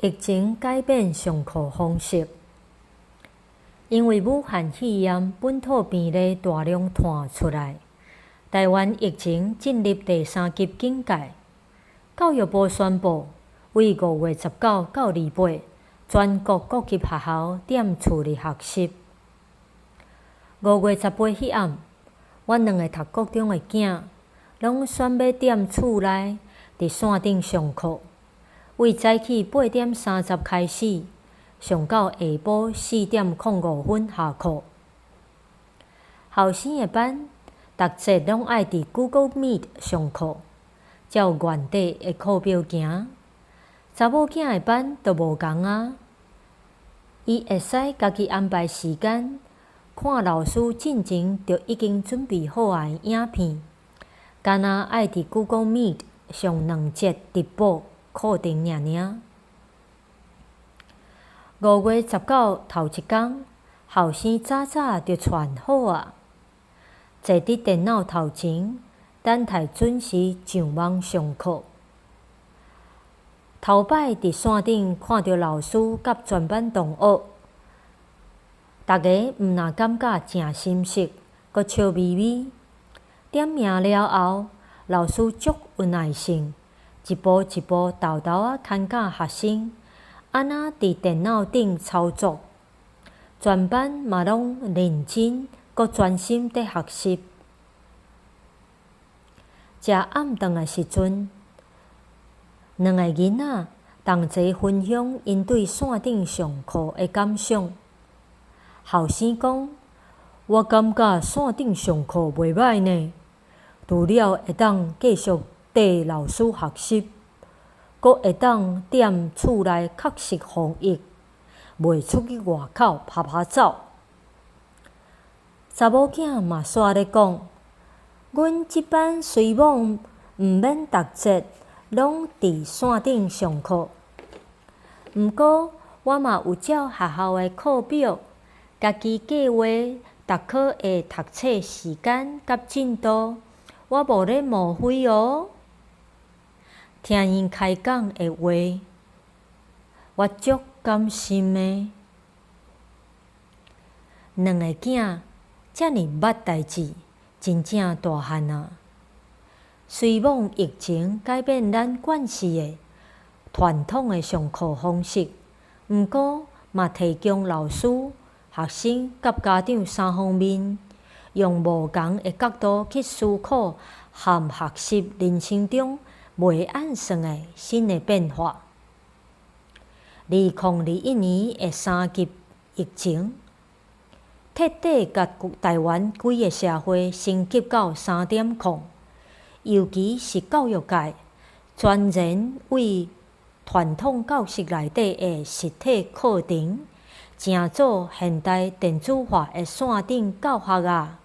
疫情改變上課方式，因為武漢肺炎本土病例大量傳出來，台灣疫情進入第三級警戒。教育部宣布，為5月19到28，全國各級學校踮厝裡學習。5月18彼暗，阮兩个讀國中的囝，攏選欲踮厝內佇線頂上課。為早起8點30開始，上到下晡4點05分下課。後生的班，逐節攏愛佇 Google Meet 上課，照原底的課表行。查某囝的班就無仝啊，伊會使家己安排時間，看老師進前就已經準備好仔的影片，干焦愛佇 Google Meet 上兩節直播課程爾爾。5月19頭一工，後生早早就傳好啊，坐佇電腦頭前，等待準時上網上課。頭擺佇線頂看著老師佮全班同學，逐个毋但感覺誠心熟，閣笑眯眯。點名了後，老師足有耐性，一步一步沓沓仔牽教學生按怎佇電腦頂操作，全班嘛攏認真閣專心佇學習。食暗頓的時陣，兩个囡仔同齊分享𪜶對線頂上課的感想。後生講：我感覺線頂上課袂䆀呢，除了會當繼續綴老師學習，閣會當踮厝內確實防疫，袂出去外口趴趴走。查某囝嘛煞咧講：阮這班雖罔毋免逐節攏佇線頂上課，毋過我嘛有照學校的課表，家己計畫逐科的讀冊時間佮進度，我無咧模糊哦。聽𪜶開講的話，我足甘心的。兩个囝遮爾捌代誌，真正大漢啊！雖罔疫情改變咱慣勢的傳統的上課方式，毋過嘛提供老師、學生佮家長三方面，用無仝的角度去思考和學習人生中袂按算的新的變化。2021年的三級疫情，徹底共台灣規个社會升級到3.0，尤其是教育界，全然對傳統教室內底的實體課程，成做現代電子化的線頂教學啊！